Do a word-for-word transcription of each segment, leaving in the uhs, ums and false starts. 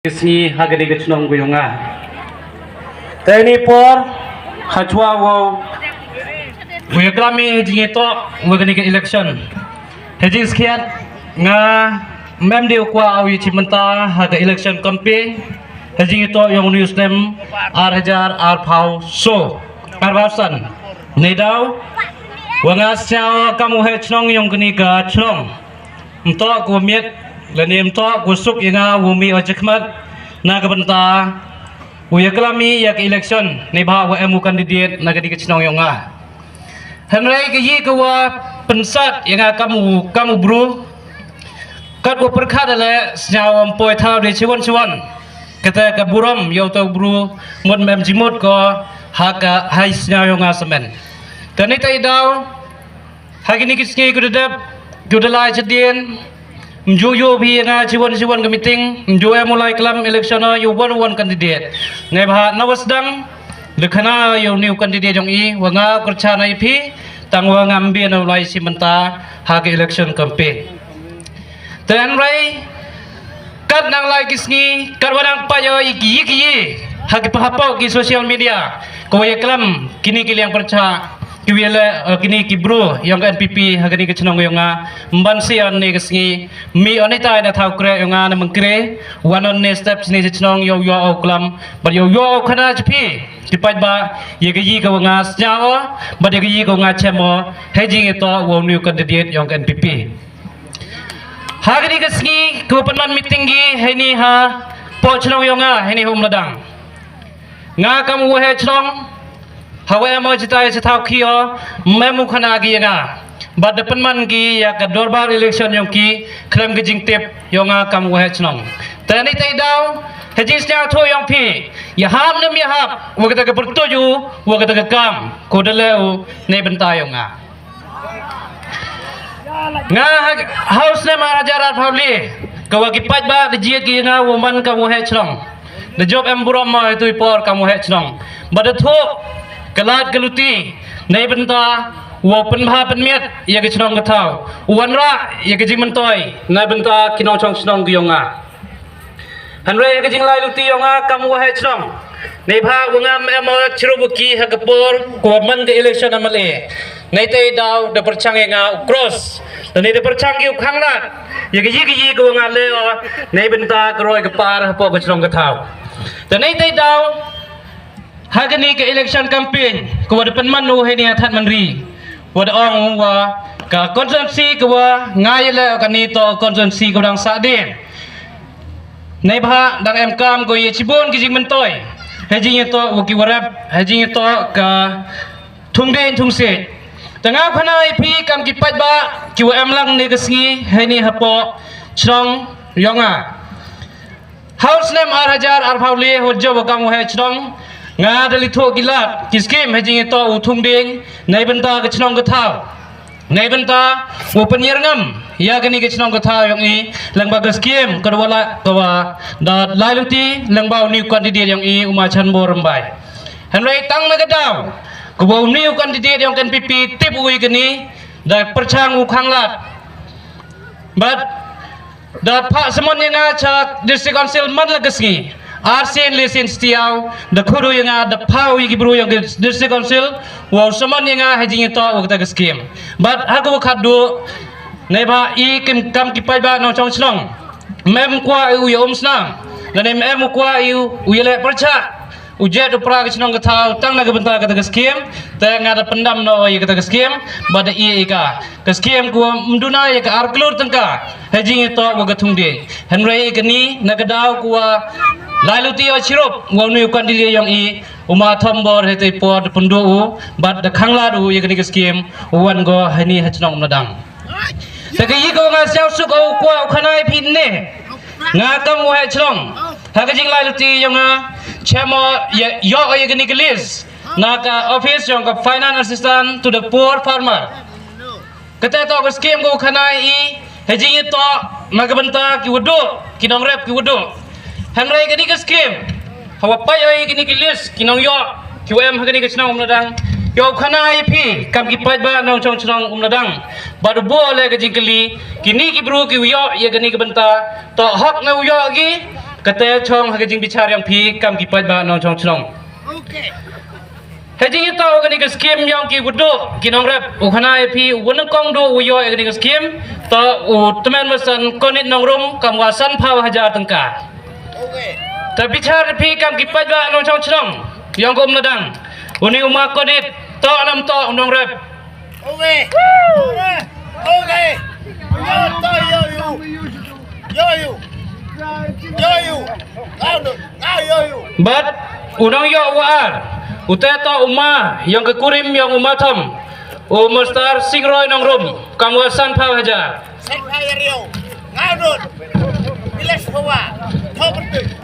Ki sngi ha kane ka chnong ka yong nga. Te ni por ha chwa wow u ya klam i ha jingitoh wa kane ka election. Ha jingskhiat nga mem de u kwah u ya chi mynta ha ka election campaign ha jingitoh yong u ni u snem ar hajar ar phaw so ar phaw san. Ni daw wa nga sñiaw kam u heh chnong yong kane ka chnong. Mtoh ko miet lane mtoh ko suk ya nga u mi o jikmat na ka bynta u ya klam i ya ka election ne ba wa em u candidate na ka di ka chnong yong nga. Hynrei ka yi ka wa pynsat ya nga kam u kam u bru kat ko pyrkhat ale sñiaw am poi thaw de chiwon chiwon kata ka burom yow to bru mut mem jimut ko ha ka hai sñiaw yong nga semen. Kani tai daw ha kini ki sngi ku da dep ku da lai chadien. Mju yu bi nga chiwon chiwon ka meeting mju em u lai klam election yu won won candidate. Ngai ba na wasdang de khana yu new candidate yong i wa nga kurcha na i phi tang wa nga mbi na u lai si mynta ha ka election campaign. Te hynrei kat nang lai ki sngi kat wa nang pa yo i ki yi ki yi ha ki pahapo ki social media ko ya klam kini ki liang percha ki wile kini ki bru yong ka N P P ha kini ki chnong yong nga mban si on ne ki sngi mi on ita na thau kre yong nga na mengkre wan on ne step sini si chnong yo yo au klam ba yo yo au khana chipi ki paj ba ya ka yi ka wa nga sñiaw ba ya ka yi ka wa nga chemo he jing ito wa new candidate yong ka N P P. Ha kini ka sngi ko pynman meeting gi heni ha po chnong yong nga heni hum ladang. Nga kam u he chnong ha we mo chitai chitau ki o mem u khana gi nga. Bad da pynman gi ya ka dorbar election yong ki khlem ka jingtip yong nga kam u he chnong. Te ni te daw he jing sñiaw tho yong phi ya hap nem ya hap wa kata ka pertuju wa kata ka kam ko da leu ne bynta yong nga. Nga ha u snem ar hajar ar phaw le ka wa ki paj ba da jiat ki nga wa man ka wa he chnong da job em burom ma tu i por ka wa he chnong ba da thok ka lad ka luti nei bynta wa pynbha pynmiat ya ka chnong ka thaw wan ra ya ka jingmyntoi nei bynta ki nong chong chnong ki yong nga. Hynrei ka jinglai luti yong nga kam wa he chnong. Nei bha wa nga em wa chiru buki ha ka por ko man ka election M L A. Nei te daw da perchang ya nga u cross. Da nei da perchang ki u khang na. Ya ka yi ka yi ko wa nga le o. Nei bynta ka roi ka par ha po ka chnong ka thaw. Da nei te daw ha kani ka election campaign ko wa da pynman u he ni ha that manri wa da ong wa ka constituency ko wa nga ya le kani to constituency ko dang sa de. Nei bha dang em kam ko ye chibun ki jing mentoi he jing ye to wa ki warap he jing ye to ka thung de thung se. Tanga khana i phi kam ki paj ba ki wa em lang ne ka sngi he ni ha po chnong yong nga. Ha u snem ar hajar ar phaw le hot job kam u he chnong nga da li tho ki lad ki skim he jing to u thung ding nei bynta ka chnong ka thaw. Nei bynta u pynyer ngam ya kani ka chnong ka thaw yong i lang ba ka skim ka dwa la ka wa da lai luti lang ba u ni u candidate yong i u ma chan bor mbai. Hynrei tang na ka daw ka wa u ni u candidate yong N P P tip u i kani da perchang u khang lad. But da pha samon ya nga cha district council man la ka sngi. Ar sin le sin stiaw da khuru ya nga da pha u ya ki bru ya ki district council wa samon ya nga ha jing to wa ta ka skim. But ha ko khat du nei ba i kim kam ki pai ba nong chong chnong. Mem kwa u ya um snam. Da ne mem kwa u ya le percha. U jet u pra ka chnong ka thaw tang na ka bynta ka ta ka skim. Te nga da pyndam no ya ka ta ka skim. Ba da i i ka ka skim ku mduna ya ka ar klur tengka. He jing i to wa ka thung de. Hynrei i ka ni na ka daw ku wa lai luti o chirup wa nu kan di yong i. U ma thom bor he te por pyndu u. Bat da khang lad u ya ka ni ka skim. U wan go he ni he chnong na dang. Te ka i ko nga siaw suk o kwa u khanai phin ne. Nga kam u he chnong. Ha ka jing lai luti yong nga. Chemo ya yo ya ka ni ka list. Na ka office yong ka finance assistant to the poor farmer. Kata to ka skim ko khanai i he jing i to na ka bynta ki wadu ki nong rep ki wadu. Hynrei ka ni ka skim ha wa pai oi ka ni ki list ki nong yo ki wa em ha ka ni ka chnong um na dang. Yo khanai phi kam ki pai ba nong chong chnong um na dang. Ba du bo le ka jing kali ki ni ki bru ki yo ya ka ni ka bynta to hok na yo ki Kata chong ha ka jingbichar ïong phi kam ki paidbah nongchong chnong. Hei jingïathuh kane ka skim ïong ki wudu ki nongrep u khana ïa phi u nyngkong du u ïoh ïa kane ka skim. To u tymmen masan Konit Nongrum kam wa san phaw hajar tyngka. Ta bichar phi kam ki paidbah nongchong chnong ïong kum nadang. Uni u ma Konit to nam to u nongrep. Bad u nongïoh wa ar u te to u ma ïong ka kurim ïong u ma thom u Master Singroi Nongrum kam wa san phaw hajar.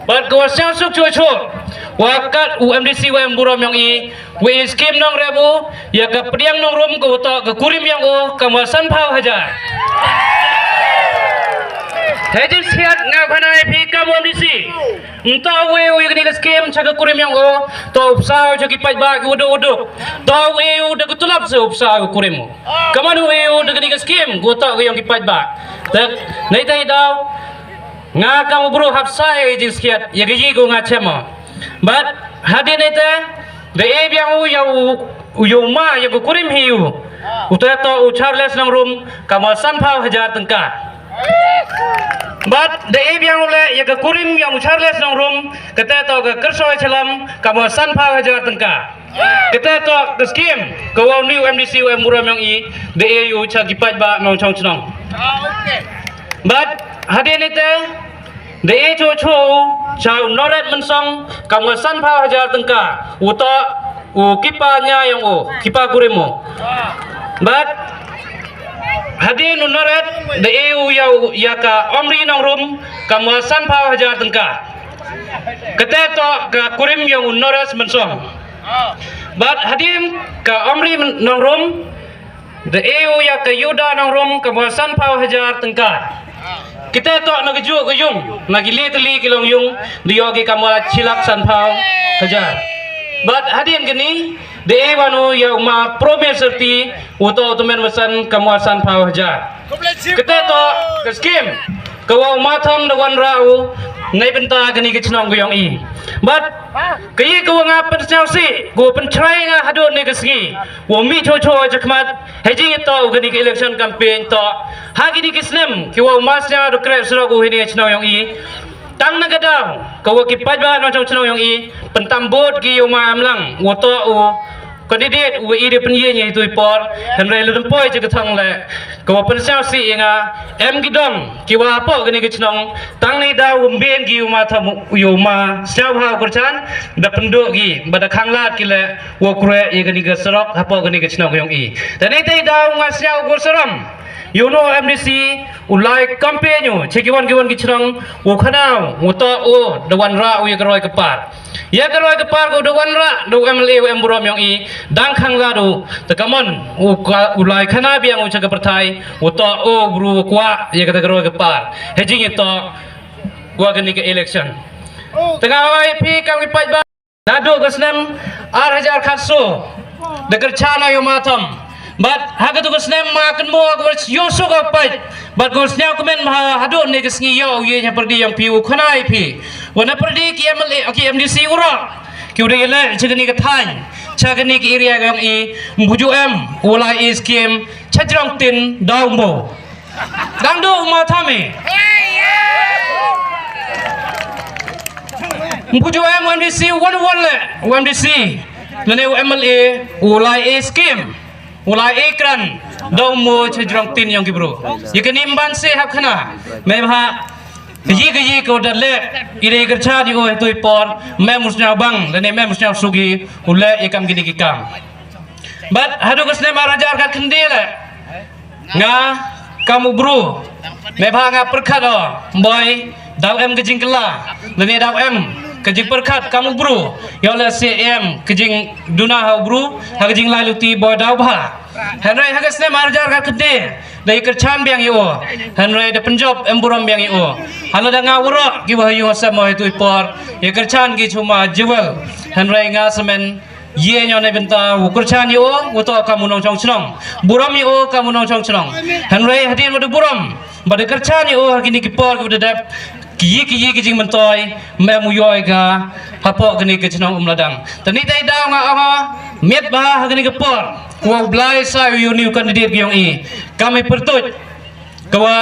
Bad ka wa siang suk chu chu wa kat u M D C wa em burom ïong i. Wi skim nongrep u ïa ka pdiang Nongrum ka uto ka kurim ïong u kam wa san phaw hajar. Hei jingsiat nga khana ïa phi kam wa M D C. Nto wi u ïa kane ka skim cha ka kurim ïong u to u psa u cha ki paidbah ki wudu wudu. To wi u da ka tulap sa u psa u kurim u. Kaman wi u da kane ka skim ka uto wi ïong ki paidbah. Tak nei tai daw nga kam u bru hap sa ïa jingsiat ïa ka yi ku nga chema. Bad hadien ite da e biang u ïa u ïa u ma ïa ka kurim hi u. U te to u Charles Nongrum kam wa san phaw hajar tyngka. Bad da e biang u le ïa ka kurim ïa u Charles Nongrum kate to ka kyrsoi chalam kam wa san phaw hajar tyngka. Kate to ka skim ka wa u ni u M D C u em burom ïong i da e u cha ki paidbah nongchong chnong. Bad hadien ite da e cho cho cha u Noret Mynsong kam wa san phaw hajar tyngka u to u kipa nya ïong u kipa kurim u. Bad hadien u Noret da e u ïa u ïa ka Omri Nongrum kam wa san phaw hajar tyngka. Kate to ka kurim ïong u Noret Mynsong. Bad hadien ka Omri Nongrum da e u ïa ka Yuda Nongrum kam wa san phaw hajar tyngka. Kite to na ka ju ka yung na ki le tali ki long yung da ïoh ki kam wa chilak san phaw hajar. Bad hadien kani da e wa nu ïa u ma Promise Serti u to u tymmen wa san kam wa san phaw hajar. Kite to ka skim ka wa u ma thom da wan ra u nei bynta kani ka chnong ka ïong i. Bad ka yi ka wa nga pynchau si ka wa pynchrai nga hadon ne ka sngi. Wa mi cho cho cha khmat hei jingïathuh kani ka election campaign to ha kini ki snem ki wa u ma sñiaw da krep surok u hini chnong ïong i. Tang na ka daw ka wa ki paidbah nongchong chnong ïong i pyntam bot ki u ma Amlang wa to u candidate u i de pynïeng ïa tu i por. Hynrei lada poi cha ka thong le ka wa pynsiaw si ïa nga em ki dong ki wa hapoh kani ka chnong. Tang ni daw wym bien ki u ma tham u ma siaw ha u kyrchan da pynduh ki ba da khang lad ki le wa kre ïa kani ka surok hapoh kani ka chnong ïong i. Tang ni te daw nga siaw u kyrsaram ïu no M D C u lai campaign u che ki wan ki wan ki chnong u khana u to u da wan ra u ïa ka roi ka par. Ïa ka roi ka par ko da wan ra da u M L A u em burom ïong i dang khang lad u. Te kamon u ka u lai khana biang u cha ka pyrthai u to u bru u kwah ïa ka ta ka roi ka par. He jingïathuh wa kani ka election. Te nga ai phi kam ki paidbah naduh ka snem ar hajar khatsaw da kyrchan ïa u ma tham. Bad ha katu ka snem ma kynmaw ka wa ïoh suk ka paid bad ka wa sñiaw kmen ma haduh ne ka sngi ïoh u ïa pyrdi ïong phi u khana ïa phi. Wa na pyrdi ki M L A ki M D C u ra ki u dei le cha kani ka thaiñ cha kani ka area ka ïong i. Mbuju em u lai i skim cha jrong tin daw mo. Dang du u ma tham i. Mbuju em u M D C wan wan le u M D C. Lane u M L A u lai i skim. U lai i kran daw mo cha jrong tin ïong ki bru. Ïa kani mban se hap khana. Me ha ka yi ka yi ka u da le i dei kyrchan ïa u he tu i por me mus ñaw bang lane me mus ñaw sugi u le i kam kini ki kam. Bad hadu ka snem ar hajar khat khyndai le nga kam u bru me ba nga pyrkhat o boi daw em ka jingkylla lane daw em ka jingpyrkhat kam u bru ïa le se em ka jingduna ha u bru ha ka jinglai luti boi daw ba. Hynrei ha ka snem ar hajar khat khyndai da ïa kyrchan biang ïa u. Hynrei da pynjop em burom biang ïa u. Hala da nga wara ki wa ha ïu ha sem mo ha tu i por ïa kyrchan ki chuma jewel. Hynrei nga semen ïa ño ne bynta u kyrchan ïa u u to kam u nongchong chnong. Burom ïa u kam u nongchong chnong. Hynrei hadien wa da burom ba da kyrchan ïa u ha kini ki por ki wa da dep Ki yi ki yi ki jingmyntoi, mem u yoi ka, hapoh kani ka chnong Umladang. Tani tai daw nga ong, miet ba ha kani ka por, wa u Blai sa u yu ni u candidate ki yong i, kam i pyrtuit, ka wa,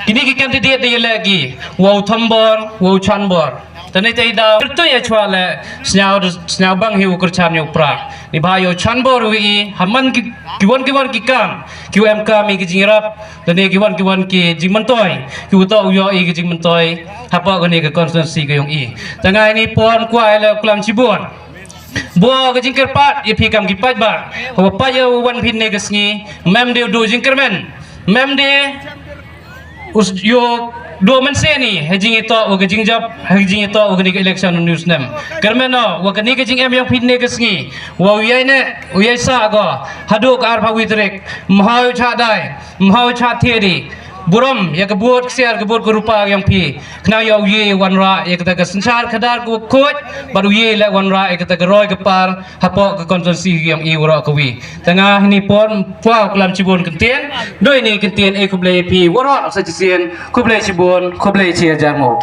kini ki candidate da yelek ki, wa u thombor, wa u chanbor. Tani tai daw, pyrtuit ya chwa le, sñiaw, sñiaw bang hi u kyrchan ya u pra. Ni ba yo chanbor wi i, haman ki, ki wan ki wan ki kam, ki em kam i ki jingrap, lane ki wan ki wan ki jingmyntoi, ki u to u yo i ki jingmyntoi, hapoh kani ka constituency ka yong i. Tanga ini pon kwai le klam chibun. Bo ka jingkyrpad, ya phi kam ki paj ba. Hawa paj ya u wan phin ne ka sngi, mem de u du jingkyrmen. Mem de, us yo do men se ni, ha jingito, wa ka jingjop, ha jingito, wa kani ka election news nem. Kyrmen no, wa kani ka jingem yong phin ne ka sngi. Wa u yai ne, u yai sa ko, hadu ka ar pha wi tarik, mhau cha dai, mhau cha thiedi. Burom, ya ka bud ksiar, ka bud ka rupa yong phi. Kna ya u ye wan ra, ya kata ka synchar khadar ka khuid, bad u ye le wan ra, ya kata ka roi ka par, hapoh ka constituency yong i wara ka wi. Tanga hini pon, pwa klam chibun kyntien, doi ni kyntien e khublei phi, wara sa chisien, khublei chibun, khublei chi ajar mo.